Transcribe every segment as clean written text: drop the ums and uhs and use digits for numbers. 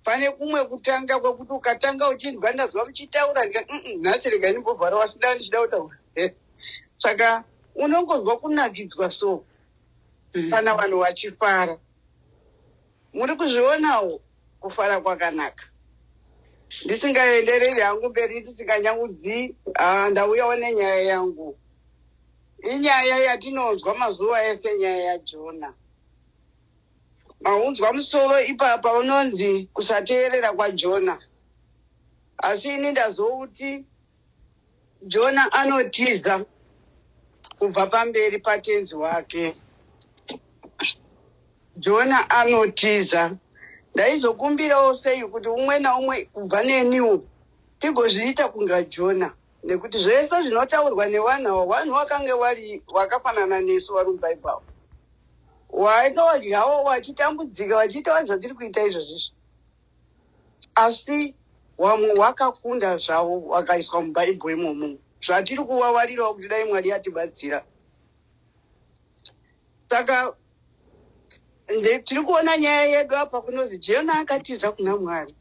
Pane kumwe kutanga kwekuti ukatanga uchinzwa ndazwa muchitaura ndika nhasi rega ndimbovhara wasina ndichida kutaura. Saka unongonzwa kunakidzwa so kana vanhu vachifara. Muri kuzvionawo kufara kwakanaka. Ndisingaendereri hangu mberi ndisinganyangudzi, ndauyawo nenyaya yangu. Inyaya yatinonzwa mazuva ese, nyaya yaJona. Maunzwa musoro ipapa unonzi kusateerera kwaJona. Asi ini ndazouti Jona anotiza kubva pamberi patenzi wake. Jona anotiza. Ndaizokumbirawo sei kuti umwe naumwe kubva neniwo tigozviita kunga Jona, nekuti zvese zvinotaurwa nevanhu ava vanhu vakange vari vakafanana nesu vari muBhaibheri. Wainodyawo vachitambudzika vachiitawo zvatiri kuita izvozvizvi. Asi wamwe wakakunda zvavo wakaiswa muBhaibheri imomo. Zvatiri kuvavarirawo kuti dai Mwari atibatsira. Saka tiri kuona nyaya yedu apa kunozi Jona akatiza kuna Mwari.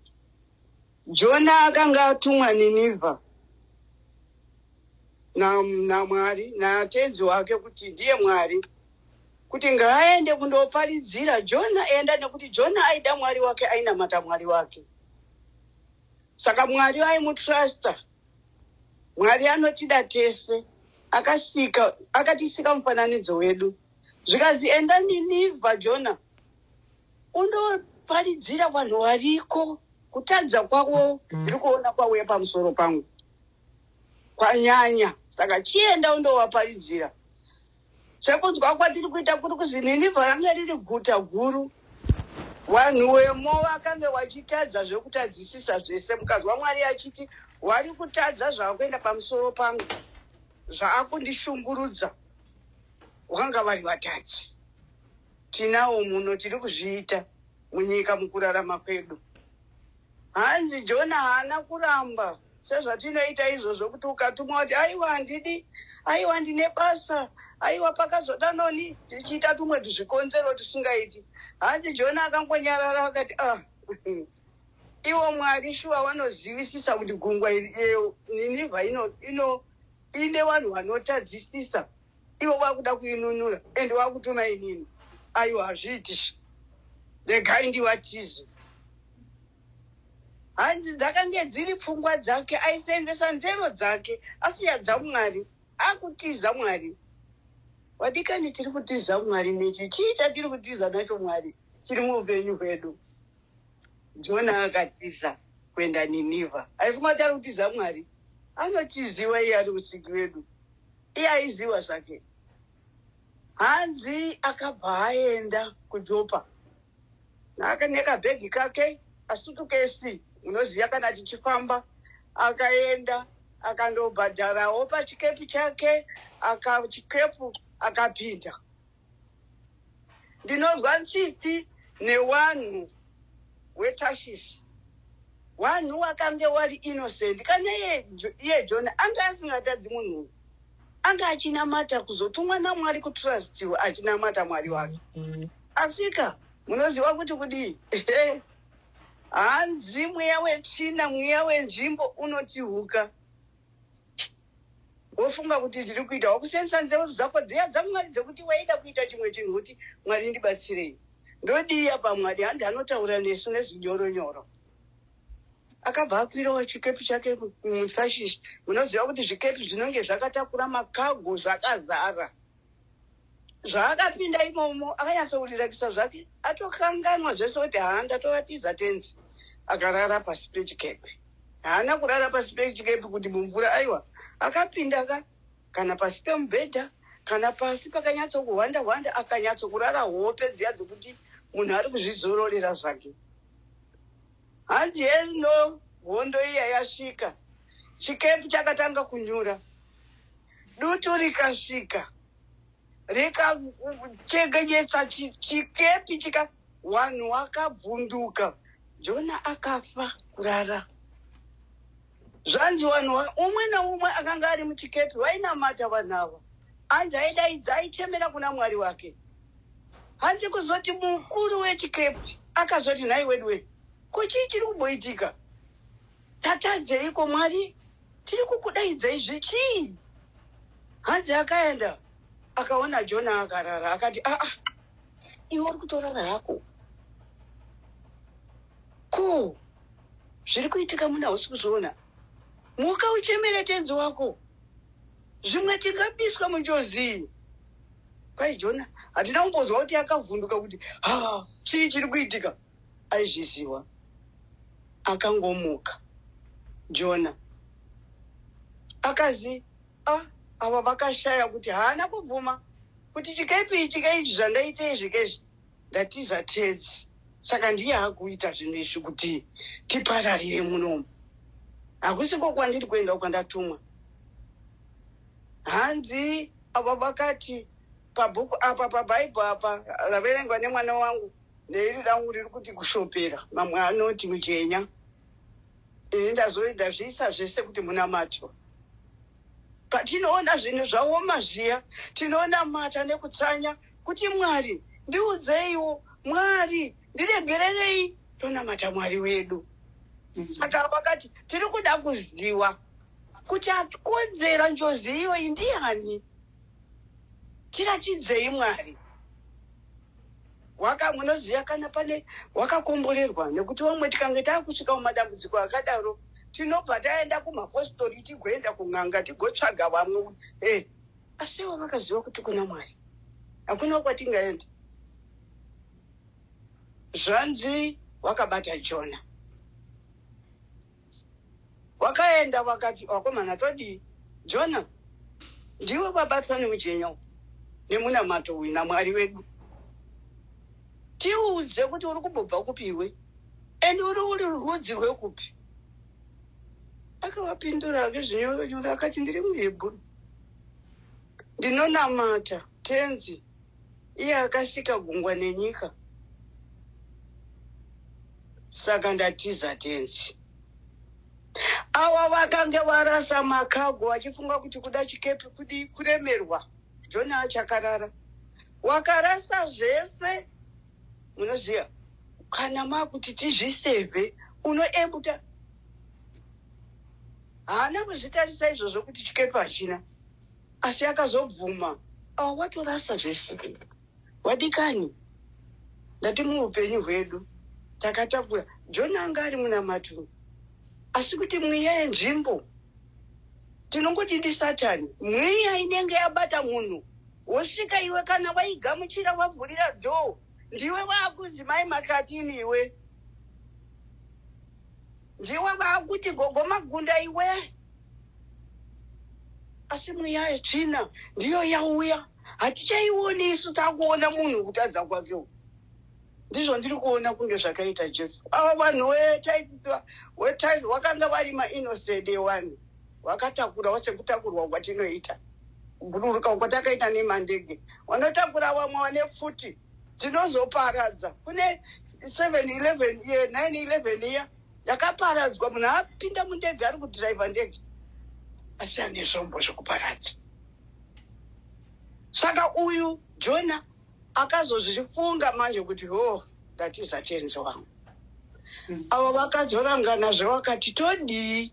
Jona akanga atumwa Ninivha naMwari natenzi wake kuti ndiye Mwari, kuti ngaaende kundoparidzira. Jona enda, nekuti Jona aida Mwari wake, ainamata Mwari wake. Saka Mwari aimutrusta. Mwari anotida tese, akasika akatisika mufananidzo wedu. Zvikazi enda Ninivha Jona undoparidzira vanhu variko kutadza kwavo ndiri kuona kwauya pamusoro pangu kwanyanya, saka chienda undovaparidzira. Sekunzwa kwatiri kuita kuri kuzi Ninivha ranga riri guta guru, vanhu wemo vakange vachitadza zvekutadzisisa zvese. Mukazwa Mwari achiti vari kutadza zvavakuenda pamusoro pangu, zvaakundishungurudza, vanga vari vatadzi. Tinawo muno tiri kuzviita munyika mukurarama kwedu. Hanzi Jona haana kuramba sezvatinoita izvozvo kuti ukatumwa kuti aiwa handidi, aiwa ndine basa, aiwa pakazodanoni, tichiita tumwe tuzvikonzero tusingaiti. Hanzi Jona akangonyarara akati ah, iwo Mwari shuwa vanozivisisa kuti gungwa iri Ninivha ino ino ine vanhu vanotadzisisa, ivo vakuda kuinunura ende vakutuma inini, aiwa hazviiti, regai ndivatize. Hanzi dzakange dziri pfungwa dzake, aiseenzesa nzero dzake asiya dzaMwari, akutiza Mwari. Vadikani, tiri kutiza Mwari nechi chii chatiri kutiza nacho Mwari chiri muupenyu hwedu? Jona akatiza kuenda Ninivha, aifunga kuti ari kutiza Mwari. Anotiziwa iye ari musiki wedu, iye aiziwa zvake. Hanzi akabva aenda kuJopa nekabhegi kake asutukesi, unoziva kana tichifamba. Akaenda akandobhadharawo pachikepu chake, chikepu akapinda. Ndinonzwa tsitsi newanhu weTashishi, wanhu wakange wari innocent. Kana iye Jona anga asingatadzi, munhu uyu anga achinamata, kuzotumwa naMwari, kutrustiwa achinamata Mwari wake. Asika munoziva kuti kudii? Hanzi mweya wetsvina, mweya wenzvimbo unotihuka, wofunga kuti ndiri kuita, wakusenzesa nzeu dzako dziya dzaMwari dzekuti waida kuita chimwe chinhu, kuti Mwari ndibatsirei, ndodii apa Mwari? Handi anotaura nesu nezvinyoronyoro. Akabva akwirawo chikepu chake muTashishi. Munoziva kuti zvikepu zvinonge zvakatakura macargo zvakazara. Zvaakapinda imomo akanyatsokurirакisa zvake, atokanganwa zvese kuti haa, ndatovatiza tenzi. Akarara pasi pechikepe. Haana kurara pasi pechikepe kuti mumvura, aiwa, akapinda ka kana pasi pemubhedha kana pasi pakanyatsokuhwanda hwanda, akanyatsokurara hope dziya dzekuti munhu ari kuzvizororera zvake. Hanzi eno hondo iya yasvika, chikepu chakatanga kunyura, dutu rikasvika rikachekenyetsa chikepi chika, vanhu vakabvunduka. Jona akafa kurara. Zvanzi vanhu umwe naumwe akanga ari muchikepi vainamata vanhu ava. Hanzi aidaidza, aichemera kuna Mwari wake. Hanzi kuzoti mukuru wechikepi akazoti, nhai wedu we, Ko chii chiri kumboitika? Tatadzeiko Mwari? Tiri kukudaidzai zvichii? Hanzi akaenda akaona Jona akarara akati aa iwe uri kutorara hako. Ko zviri kuitika muna hausi kuzviona? Muka uchemere tenzi wako. Zvimwe tingabiswa munjodzi iyi. Kwai Jona hatina kumbozwa kuti akavhunduka kuti ha chii chiri kuitika. Aizviziva. Akangomuka Jona akazi a ava vakashaya kuti haana kubvuma kuti chikepi ichi keichi zvandaita izvi keizvi ndatiza tenzi saka ndiye akuita zvinhu izvi kuti tipararire munomu hakusiko kwandiri kuenda kwandatumwa hanzi ava vakati pabhuku apa pabhaibheri apa raverengwa nemwana wangu neiri rangu riri kuti kushopera mamwe anoti mujenya ini ndazviisa zvese kuti munamato patinoona zvinhu zvaoma zviya tinonamata nekutsanya kuti Mwari ndiudzeiwo Mwari ndiregererei tonamata Mwari wedu. Saka vakati tiri kuda kuziva kuti akonzera njodzi iyoyi ndiani, tiratidzei Mwari. Waka munoziva kana pane wakakomborerwa nekuti vamwe tikange takusvika mumadambudziko akadaro tinobva taenda kumapostori tigoenda kun'anga tigotsvaga vamwe asi ivo vakaziva kuti kuna Mwari hakuna kwatingaenda. Zvanzi wakabata Jona wakaenda wakati wakomana todii Jona ndiwe wabatwa nemujenya nemunamato uyu naMwari wedu tiudze kuti uri kumbobva kupi iwe and uri rudzi rwekupi. Akavapindura zvezvinyoro akati ndiri muHebhuru ndinonamata tenzi iye akasika gungwa nenyika saka ndatiza tenzi. Ava vakange varasa makago vachifunga kuti kuda chikepi kudi kuremerwa. Jona achakarara wakarasa zvese. Munoziva kana makuti tizvisevhe unoembuta. Haana kuzvitarisa izvozvo kuti chikepi hachina, asi akazobvuma ava watorasa zvese. Wadikani ndati muupenyu hwedu takatakura Jona anga ari munamato, asi kuti mweya yenzvimbo tinongoti ndisatani mweya inenge yabata munhu wosvika iwe kana waigamuchira wavhurira dhoo ndiwe waakuzi mai makadini iwe ndiwe waakuti gogo magunda iwe, asi mweya yetsvina ndiyo yauya hatichaioni isu takuona munhu kutadza kwake. Ndizvo ndiri kuona kunge zvakaita Jesu. Ava vanhu wetaipi wakanga vari mainnocent evanhu vakatakurawo sekutakurwa kwatinoita kubhururuka kwatakaita nemandege vanotakura vamwe vane pfuti dzinozoparadza. Kune 711 iye 911 iya yakaparadzwa munhu apinda mundege ari kudhiraivha ndege asi ane zvombo zvekuparadza. Saka uyu Jona akazozvifunga manje kuti ho ndatiza tenzi wangu. Avo vakazoranganazve vakati todii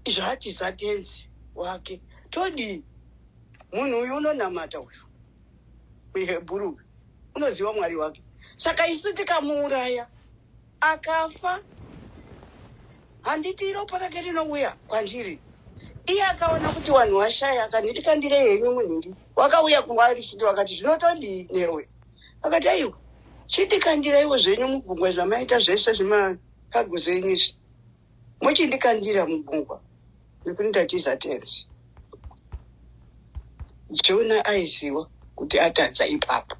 zvatiza tenzi wake todii munhu uyu unonamata uyu muHebhuru unoziva Mwari wake saka isu tikamuuraya akafa handiti ropa rake rinouya kwandiri. Iye akaona kuti vanhu vashaya akanditi kandirei henyu munhiri wakauya kuvari futi vakati zvinotodii newe akati aiwa chindikandiraiwo zvenyu mugungwa zvamaita zvese zvimakago zvenyu izvi muchindikandira mugungwa nekuti ndatiza tenzi. Jona aiziva kuti atadza ipapo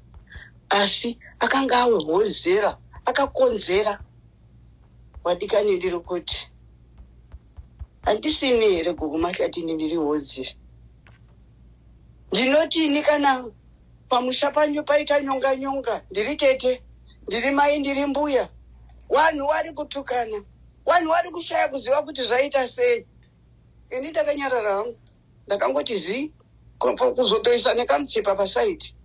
asi akanga awehozera akakonzera. Wadikani ndiri kuti handisini here gogo Mahlatini ndiri hodziri ndinotini kana pamusha panyu paita nyonga nyonga ndiri tete ndiri mai ndiri mbuya vanhu vari kutukana vanhu vari kushaya kuziva kuti zvaita sei. Ini ndakanyarara hangu ndakangoti zi kuzotoisa nekamutsipa pasaidi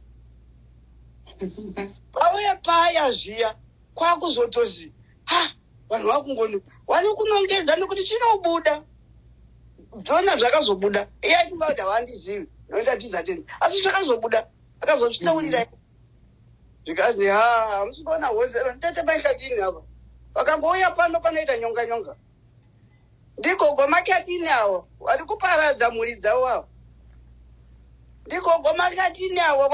pauya paya zviya kwakuzotozi Ha, vanhu vakungoni vanokunongedza nekuti chinobuda. Jona zvakazobuda. Iye aifunga kuti havandizivi noita tiza tenzi, asi zvakazobuda, akazozvitaurira. Zvikanzi, "Ha, hamusi kuona hozero tete maikatini ava vakangouya pano panoita nyonga nyonga. Ndigogo makatini avo vari kuparadza mhuri dzavo avo. Ndigogo makatini avo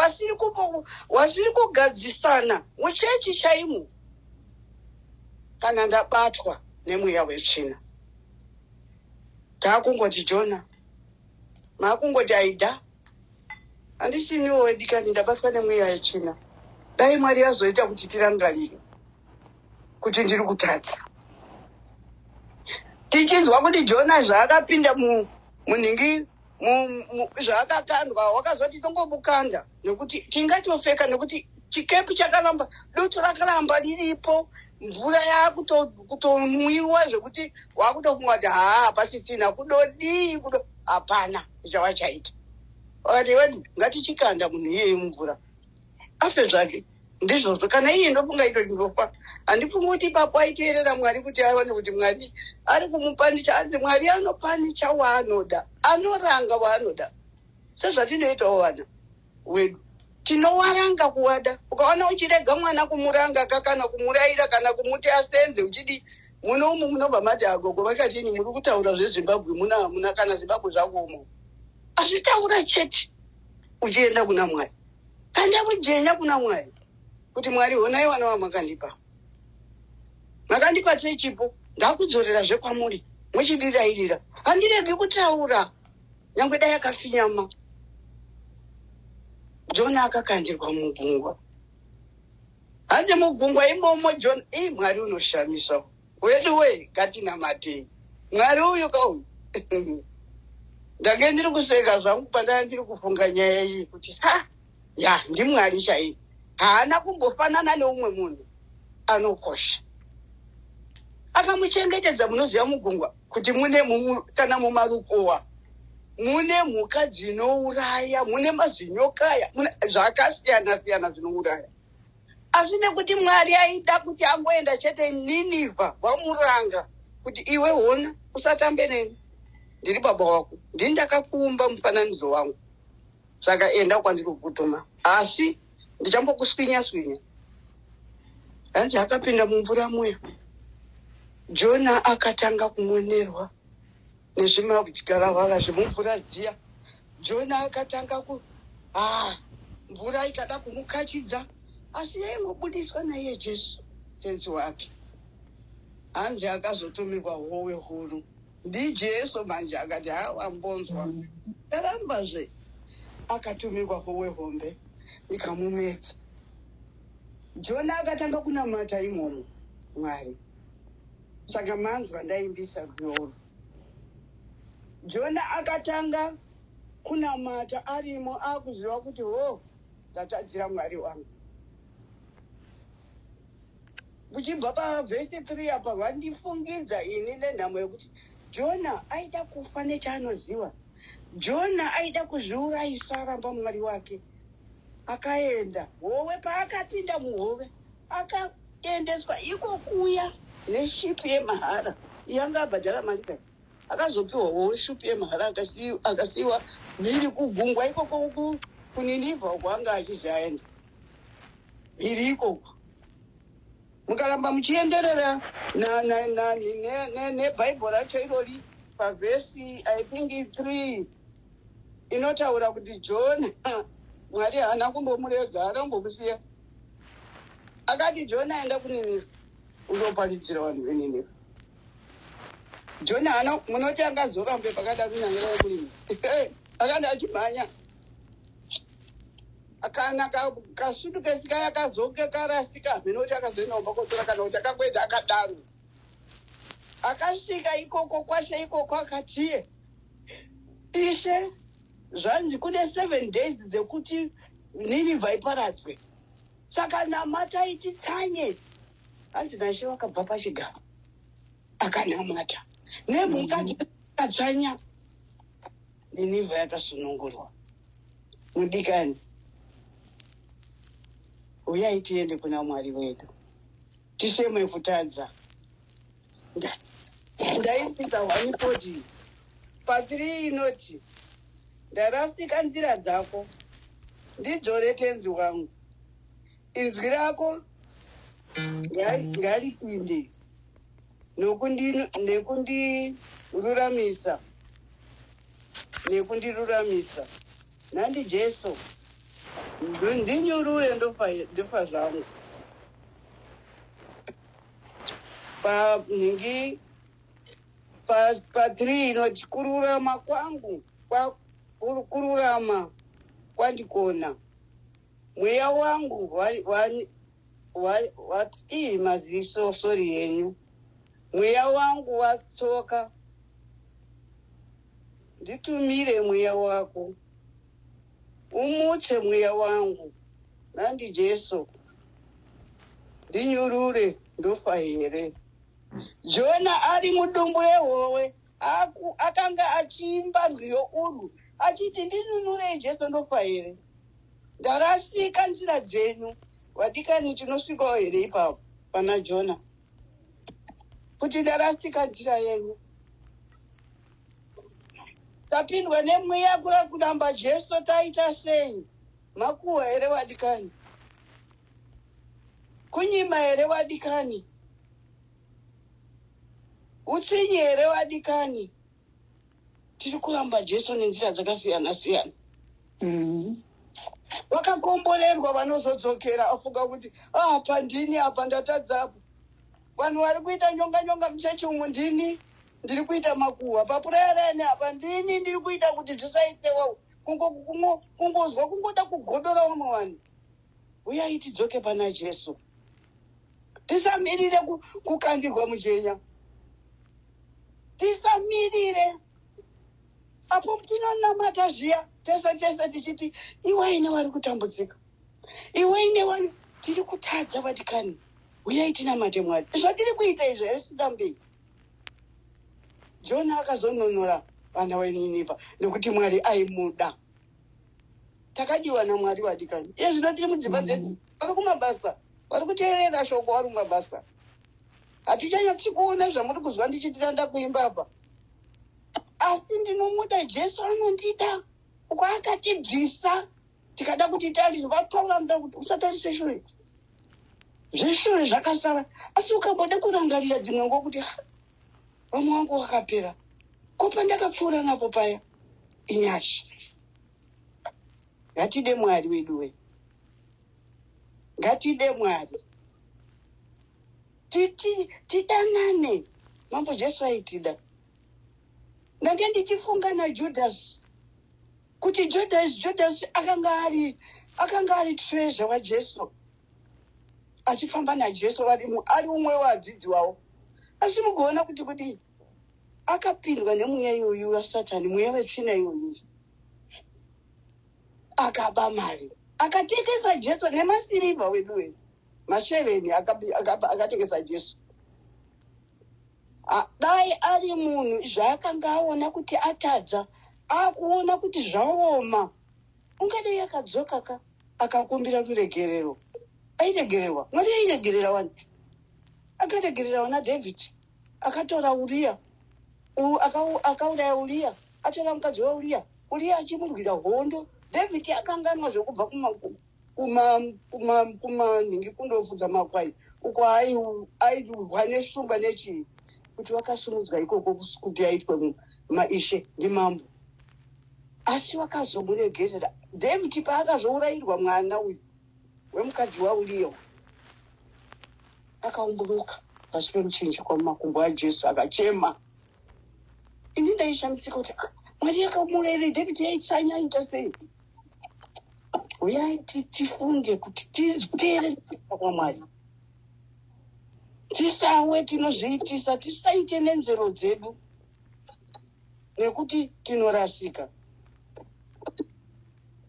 vasiri kugadzisana muchechi chaimo." Kana ndabatwa nemweya wetsvina, taakungoti Jona, maakungoti aida handisiniwo wedikani, ndabatwa nemweya wetsvina. Dai Mwari azoita kuti tirangarire kuti ndiri kutadza. Tichinzwa kuti Jona zvaakapinda munhingi, zvaakakandwa, wakazoti tongomukanda nekuti tingatofeka, nekuti chikepi chakaramba, dutu rakaramba riripo, mvura yakutonwiwa zvekuti wakutofunga kuti haa, hapasisina kudodii kudo, hapana chavachaita. Vakati, "Wedu, ngatichikanda munhu iyeye mumvura afe zvake." Ndizvozvo, kana iye ndofunga ito ndofa. Handifungi kuti ipapo aiteerera Mwari kuti aone kuti Mwari ari kumupanicha. Anzi Mwari anopanicha waanoda, anoranga waanoda, sezvatinoitawo vana wedu, tinowaranga kuwada. Ukaona uchirega mwana kumuranga ka, kana kumurayira, kana kumuti asenze, uchidi muno umu munobva mati, "Agogo vakatini, muri kutaura zveZimbabwe, muna muna kana Zimbabwe zvakomo." Asi taura chete uchienda kuna Mwari, kanda mujenya kuna Mwari kuti, "Mwari, honai vana vamakandipa, makandipa sechipo, ndakudzorerazve kwamuri muchidirayirira. Handiregi kutaura nyange dai akafinyama." Jona akakandirwa mugungwa. Hanzi mugungwa imomo Jona, ii, Mwari unoshamisa wedu we, ngatinamatei Mwari uyu kauyu. Ndange ndiri kuseka zvangu pandanga ndiri kufunga nyaya iyi kuti ha, ya, ndiMwari chaiye, haana kumbofanana neumwe munhu, anokosha, akamuchengetedza. Munoziva mugungwa kuti mune kana mumarukowa mune mhuka dzinouraya, mune mazinyokaya, mune zvakasiyana siyana zvinouraya. Asi nekuti Mwari aida kuti angoenda chete Ninivha, vamuranga kuti, "Iwe hona, usatambe neni, ndiri baba wako, ndini ndakakuumba mufananidzo wangu, saka enda kwandiri kukutuma, asi ndichambokuswinya swinya." Hanzi akapinda mumvura muya, Jona akatanga kumonerwa nezvimagaravara zvemumvura dziya. Jona akatanga ku ah, mvura ikada kumukachidza, asi yaingobudiswa naiye Jesu tenzi wake. Hanzi akazotumirwa hove huru ndiJesu manje, akati, "Hawambonzwa ndarambazve." Akatumirwa hove hombe ikamumedza. Jona akatanga kunamata imomo Mwari. Saka manzwa ndaimbisa rwioro. Jona akatanga kunamata arimo, akuziva kuti, "Ho, ndatadzira Mwari wangu." Kuchibva pavhesi 3 apa, vandifungidza ini nenhamo yekuti Jona aida kufa nechaanoziva. Jona aida kuzviurayisa, aramba Mwari wake. Akaenda hove, paakapinda muhove akaendeswa iko kuya neshipi yemahara yanga abhadhara mari kai. Akazopiwa hove, shupi yemahara, akasiyiwa mhiri kugungwa ikoko kuNinivha uko anga achizi aenda mhiri ikoko. Mukaramba muchienderera nebhaibheri racho irori, pavhesi, I think, 3 inotaura kuti Jona, Mwari haana kumbomurega, haana kumbomusiya. Akati, "Jona, enda kuNinivha undoparidzira vanhu veNinivha." Jona haana, munoti angazorambe pakada kunyangira yekurima? Akanda achimhanya kana kasutukesi kaya kazoke karasika, minoti akazoenda kumba kana kuti akangoenda akadaro. Akasvika ikoko kwashe ikoko, akatiye, "Ishe, zvanzi kune 7 days dzekuti Ninivha iparadzwe, saka namatai titsanye." Hanzi naShe wakabva pachigaro akanamata nemhuka dzakatsanya, Ninivha yakasunungurwa. Mudikani, uyai tiende kuna Mwari wedu. Tisemwe kutadza. Ndaipinda 140 pa3 inoti, "Ndarasika nzira dzako, ndidzore Tenzi wangu. Inzwi rako ngaripinde nekundiruramisa, nekundiruramisa. Nandi Jesu, ndinyurure, ndofa zvangu." Panhingi pa3 inoti, "Kururama kwangu kururama kwandikona, mweya wangu ii maziso, sorry yenyu, mweya wangu watsoka, nditumire mweya wako, umutse mweya wangu. Nandi Jesu, ndinyurure, ndofa here?" Jona ari mudumbu yehove akanga achiimba rwiyo urwu achiti, "Ndinunurei Jesu, ndofa here? Ndarasika nzira dzenyu." Vadikani, tinosvikawo here ipapo pana Jona, kuti ndarasika nzira yenyu? Tapindwa nemweya kura kuramba Jesu, taita sei? Makuhwa here vadikani? Kunyima here vadikani? Utsinye here vadikani? Tiri kuramba Jesu nenzira dzakasiyana siyana. Vakakomborerwa vanozodzokera afunga kuti, "Apa ndini, apa ndatadzapo. Vanhu vari kuita nyonga nyonga muchechi umu, ndini ndiri kuita makuhwa paprayer line apa, ndini ndiri kuita kuti zvisaitewa." Kungozwa kungoda kugodora vamwe vanhu. Uyai tidzoke pana Jesu. Tisamirire kukandirwa mujenya, tisamirire. Apo tinonamata zviya tese tese tichiti, "Iwai nevari kutambudzika, iwai nevari tiri kutadza." Vadikani, uyai tinamate Mwari. Zvatiri kuita izvi here? Titambei. Jona akazonunura vana veNinivha nekuti Mwari aimuda. Takadiwa naMwari vadikani. Iye zvino tiri mudzimba dzedu, vari kumabasa, vari kuteerera shoko vari kumabasa. Hatichanyatsi kuona zvamuri kuzwa ndichitira ndakuimba apa, asi ndinomuda Jesu, anondida. Uko akatibvisa tikada kuti tari vapauranda kuti usatarise shure, zveshure zvakasara. Asi ukamboda kurangarira dzimwe nguva kuti, "Ha, vamwe vangu wakapera, ko pandakapfuura napo paya?" Inyasha. Ngatide Mwari wedu we, ngatide Mwari. Tidanane. Mambo Jesu aitida. Ndange ndichifunga naJudhasi, kuti Judas akanga ari treasurer waJesu, achifamba naJesu, ari umwe wevadzidzi wavo. Asi mugoona kuti kudii, akapindwa nemweya iyoyu waSatani, mweya wetsvina iyoyu, akaba mari, akatengesa Jesu nemasirivha wedu wedu, mashereni, akatengesa Jesu. Dai ari munhu zvaakanga aona kuti atadza, akuona kuti zvaoma, ungadai akadzoka ka, akakumbira ruregerero, airegererwa. Mwari airegerera wani, akaregerera wana David. Akatora Uriya, akauraya Uriya, atora mukadzi waUriya, Uriya achimurwira hondo. David akanganwa zvekubva kumanhingi kundofudza makwai uko airwa neshumba nechii, kuti wakasimudzwa ikoko kuti aitwe maishe ndimambo. Asi wakazomuregerera David paakazourayirwa mwana uyu wemukadzi waUriya. Akaumburuka pasi pemuchinjikwa mumakumbo aJesu, akachema. Ini ndaishamisika kuti, "Ah, Mwari akamurayira David aitsanya, aita sei?" Uyai tifunge kuti titeerere kwaMwari, tisawe tinozviitisa, tisaite nenzero dzedu, nekuti tinorasika.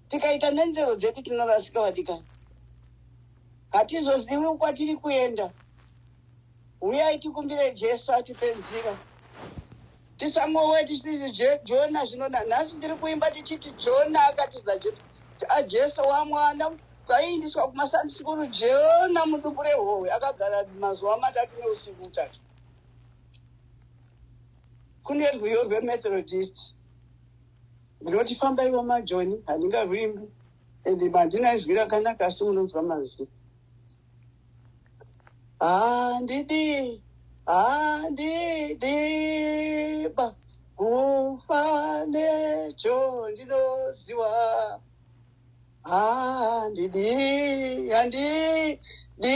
Tikaita nenzero dzedu tinorasika vadikani, hatizozivi kwatiri kuenda. Uyai tikumbire Jesu atipe nzira, tisangowe tisiri Jona. Zvino nhasi ndiri kuimba tichiti Jona akatiza Jesu, aJesu wamwana. Vaiindiswa kumaSunday school. Jona mudumbu rehove akagara mazuva 3 neusiku 3. Kune rwiyo rweMethodist runoti fambaiwo majoni, handingarwimbi ende mandina izwi rakanaka, asi munonzwa mazwi. Handidi, handidi ba kufa necho ndinoziwa. Handidi, handidi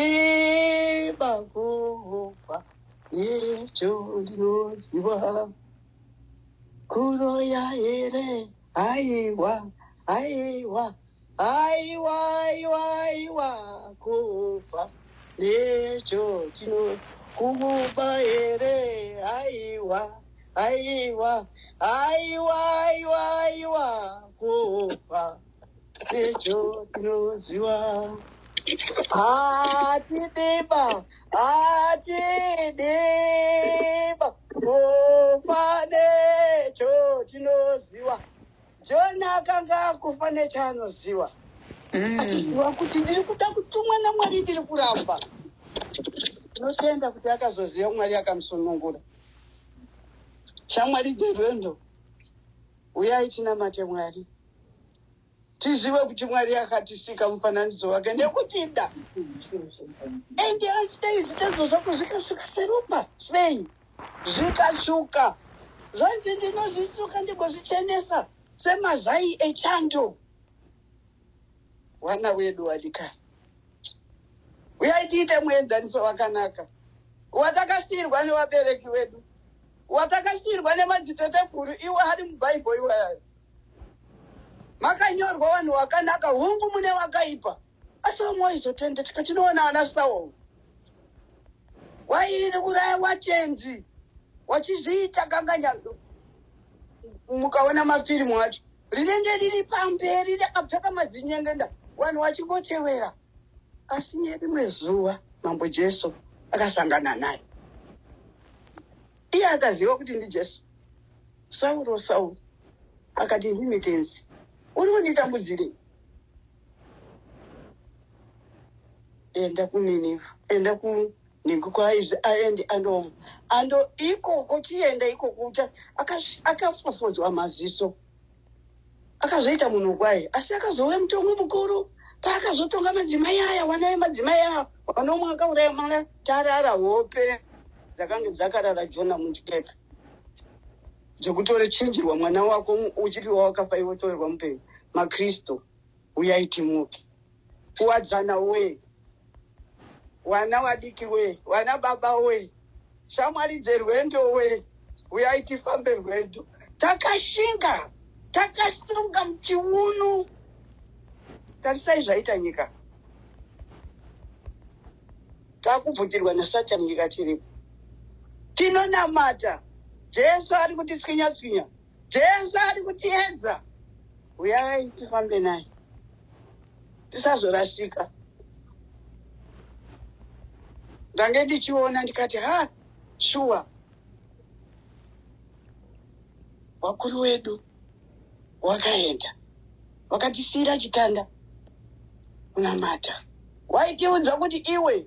ba kufa necho ndinoziwa. Kuroya here? Aiwa, aiwa, aiwa, aiwa, aiwa, kufa necho tino kuba here? Aiwa, aiwa, aiwa, aiwa, aiwa, kufa necho tinoziwa. Hatidiba, hatidiba kufa necho tinoziwa. Jona akanga akufa nechaanoziwa, achiziva kuti ndiri kuda kutumwa naMwari, ndiri kuramba. Tinotenda kuti akazoziva Mwari akamusunungura. Shamwari dzerwendo, uyai tinamate Mwari, tizive kuti Mwari akatisika mufananidzo wake nekutida. Ende asi dai zvitadzo zvako zvikasvika seropa, sei zvikatsvuka, zvanzi ndinozvisuka ndigozvichenesa semazai echando. Wana wedu wadikani, uyai tiite muenzaniso wakanaka watakasiyirwa nevabereki vedu, watakasiyirwa nemadziteteguru iwo ari muBhaibheri iwayayo. Makanyorwa vanhu wakanaka, hungu mune wakaipa, asi vamwe waizotenda. Tikatinoona ana Sauro wairi kuraya watenzi wachizviita kanganya. Mukaona mafirimu acho, rinenge riri pamberi rakapfeka madzinyengenda, vanhu vachingotevera. Asi nerimwe zuva Mambo Jesu akasangana naye, iye akaziva kuti ndiJesu. Sauro, Sauro, akati, ndimi Tenzi, uri kunditambudzirei? Enda kuNinivha, enda kunhingi kwaaizi aende ando ando ikoko, chienda ikoko. Akafofodzwa maziso, akazoita munhu kwaye, asi akazove mutongo mukuru paakazotonga madzimai aya. Wana vemadzimai aya vanomwe akauraya mwana tarara hope dzakange dzakarara Jona muchikepe, dzekutore chinjirwa mwana wako uchiriwa wakafa, iwe torerwa mupenyu. MaKristu, uyai timuke. Kuwadzana we, wana wadiki we, wana baba we, shamwari dzerwendo we, uyai tifambe rwendo takashinga, takasunga muchiunu. Tarisai zvaita nyika, takubvutirwa naSatani. Nyika tiripo, tinonamata. Jesu ari kutitswinya tswinya, Jesu ari kutiedza. Uyai tifambe naye, tisazorasika. Ndange ndichiona ndikati, ha, shuwa vakuru wedu wakaenda vakatisiyira chitanda kunamata. Waitiudza kuti iwe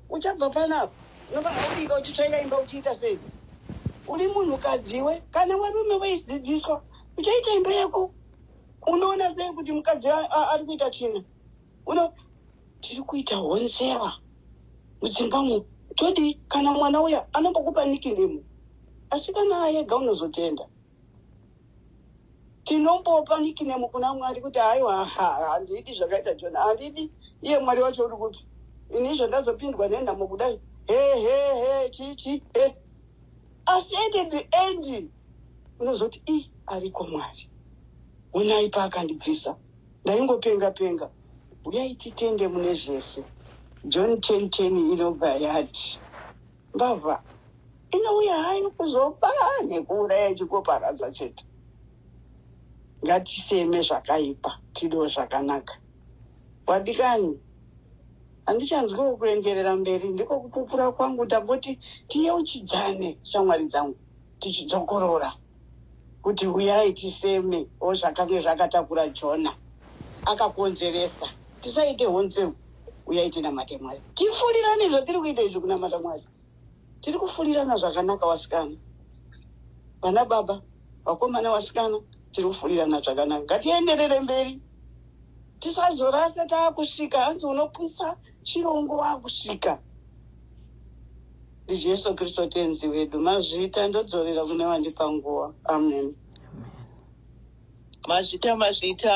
uchabva panapa, unofanira kubika, uchitsvaira imba, uchiita sei, uri munhukadziwe. Kana varume vaidzidziswa, uchaita imba yako, unoona sei kuti mukadzi ari kuita tsvina? Uno tiri kuita honzera mudzimbamo, todii? Kana mwana uya anombokupa nickname, asi kana ayega unozotenda. Tinombopa nickname kuna Mwari kuti haiwa, handidi zvakaita Jona, handidi. Iye Mwari wacho uri kupi? Ini izvo ndazopindwa nenhamo kudai, he he he, chi chi he. Asi at the end unozoti, i ariko Mwari, onai paakandibvisa, ndaingopenga penga. Uyai titende mune zvese. John 10:10 inobva yati mbavha inouya hayo kuzoba nekuuraya, ichikoparadza chete. Ngatiseme zvakaipa, tido zvakanaka. Wadikani, handichanzwiwo kuenderera mberi, ndiko kupupura kwangu. Ndamboti tiyeuchidzane, shamwari dzangu, tichidzokorora kuti uyai tiseme o zvakange zvakatakura Jona akakonzeresa. Tisaite honzeu. Uyai tinamate Mwari. Tifurirane zvatiri kuita izvi kunamata Mwari. Tiri kufurirana zvakanaka wasikana. Vana baba, vakomana vasikana, tiri kufurirana zvakanaka. Ngatienderere mberi. Tisazorasa taakusvika hanzi unopwisa chirongo waakusvika. NdiJesu Kristu Tenzi wedu. Mazvita ndodzorera kune vandipa nguva. Amen. Mazvita, mazvita.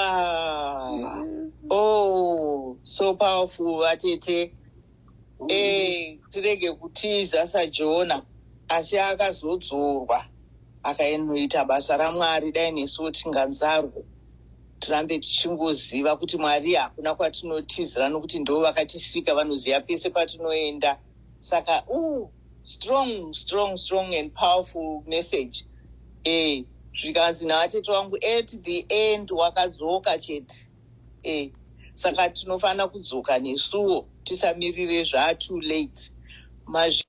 Oh, so powerful, vatete. Tirege kutiza saJona, asi akazodzorwa akaenoita basa raMwari. Dai nesuwo tinganzarwo, tirambe tichingoziva kuti Mwari hakuna kwatinotizira, nokuti ndo vakatisika, vanoziva pese patinoenda. Saka strong, strong, strong and powerful message. Zvikanzi navatete vangu, at the end wakadzoka chete. Saka tinofanira kudzoka nesuwo, tisamirire zvatoo late. Mazvi